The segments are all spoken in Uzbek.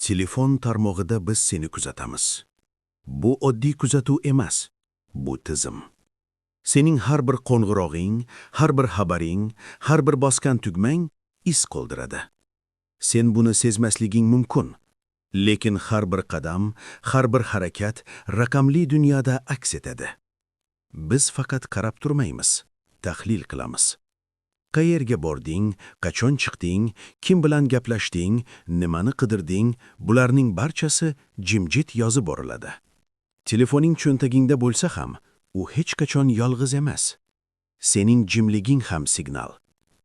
Telefon tarmog'ida biz seni kuzatamiz. Bu oddiy kuzatuv emas, bu tizim. Sening har bir qo'ng'irog'ing, har bir xabaring, har bir bosgan tugmang iz qoldiradi. Sen buni sezmasliging mumkin, lekin har bir qadam, har bir harakat raqamli dunyoda aks etadi. Biz faqat qarab turmaymiz, tahlil qilamiz. Qayerga bording, qachon chiqding, kim bilan gaplashding, nimani qidirding, bularning barchasi jimjit yozib boriladi. Telefoning cho'ntagingda bo'lsa ham, u hech qachon yolg'iz emas. Sening jimliging ham signal.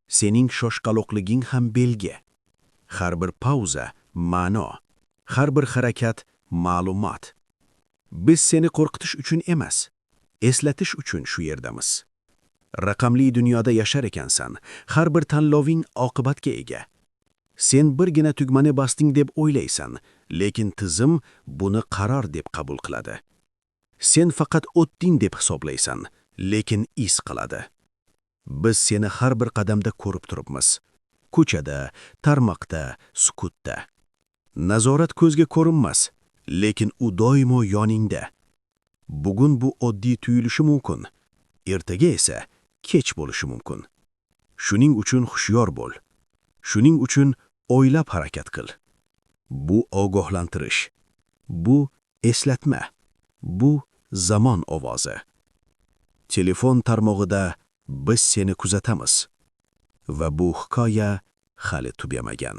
Sening shoshqaloqliging ham belgi. Har bir pauza ma'no, har bir harakat ma'lumot. Biz seni qo'rqitish uchun emas, eslatish uchun shu yerdamiz. Raqamli dunyoda yashar ekansan, har bir tanloving oqibatga ega. Sen birgina tugmani bosding deb o'ylaysan, lekin tizim buni qaror deb qabul qiladi. Sen faqat o'tding deb hisoblaysan, lekin iz qoladi. Biz seni har bir qadamda ko'rib turibmiz. Ko'chada, tarmoqda, sukutda. Nazorat ko'zga ko'rinmas, lekin u doimo yoningda. Bugun bu oddiy tuyulishi mumkin, ertaga esa kech bo'lishi mumkin. Shuning uchun hushyor bo'l. Shuning uchun o'ylab harakat qil. Bu ogohlantirish. Bu eslatma. Bu zamon ovozi. Telefon tarmog'ida biz seni kuzatamiz. Va bu hikoya hali tugamagan.